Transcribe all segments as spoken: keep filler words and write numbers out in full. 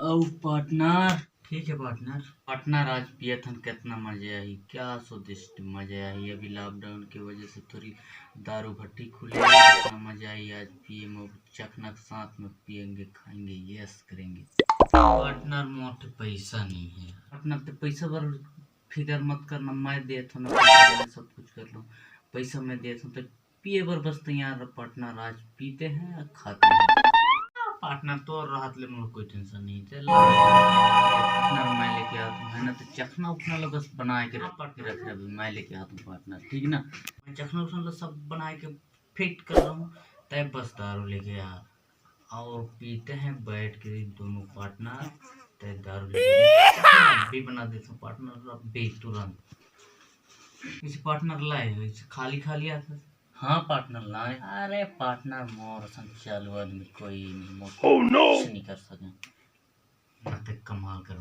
अउ पार्टनर। ठीक है पार्टनर। पार्टनर, आज पियत हन, कितना मजा आही, क्या स्वादिष्ट मजा आही। अभी लॉकडाउन के वजह से थोड़ी दारू भट्टी खुले हे, कितना मजा आही आज पिए में। चखना के साथ में पियेंगे, खाएंगे, यस करेंगे। पार्टनर, मोर पैसा नहीं है। पार्टनर, ते पैसा बर फिकर मत करना, मैं देत हूँ ना, मैं सब कुछ कर लूँ। पैसा मैं देत हूँ, तो पिए बर बस तैयार रह पार्टनर, आज पीते हैं और खाते हैं। हाँ, पार्टनर, तोर रहत ले मोला कोई टेंशन नहीं। चल पार्टनर, मैं लेके आता हूँ, है ना? तो चखना उखना ला बस बना के रख, रख रहे, मैं लेके आता हूँ पार्टनर, ठीक ना? मैं चखना उखना ला सब बना के फिट कर रहा हूँ, तय बस दारू लेके आ। और पीते हैं बैठ के दोनों पार्टनर। तय दारू लेके आ, अभी बना देता हूँ पार्टनर, अभी तुरंत। इसे पार्टनर लाए हो, इसे खाली खाली आता। हाँ पार्टनर लाए। अरे पार्टनर, मोर सन चालू आदमी कोई नहीं, मोर कुछ नहीं कर सके। मैं तो कमाल कर,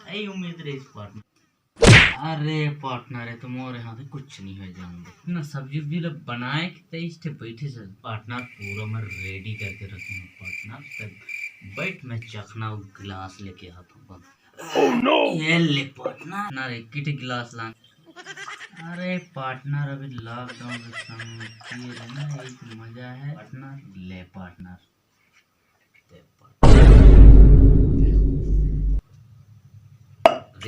यही उम्मीद रही इस पार्टनर। अरे पार्टनर, ये तो मोर यहाँ से कुछ नहीं हो जाएंगे ना। सब्जी उब्जी ला बनाए के तेईस ठे बैठे से पार्टनर, पूरा मैं रेडी करके रखे हूँ पार्टनर। तब बैठ, मैं चखना गिलास लेके आता हूँ बस। ये ले पार्टनर, ना रे किट गिलास लान। अरे पार्टनर, अभी लॉकडाउन के समय पिए लेना, एक मजा है पार्टनर। ले पार्टनर,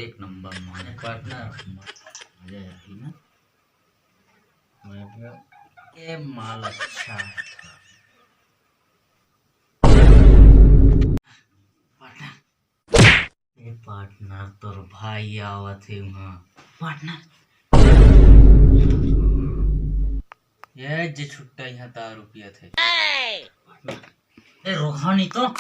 एक नंबर माल पार्टनर, मजा आही ना। मैं क्या, ये माल अच्छा है। पार्टनर, ए पार्टनर, तोर भाई आवत हे वहाँ। पार्टनर, ये जे छुट्टा यहाँ दारू पियत हे। पार्टनर, ए रोका नहीं तो।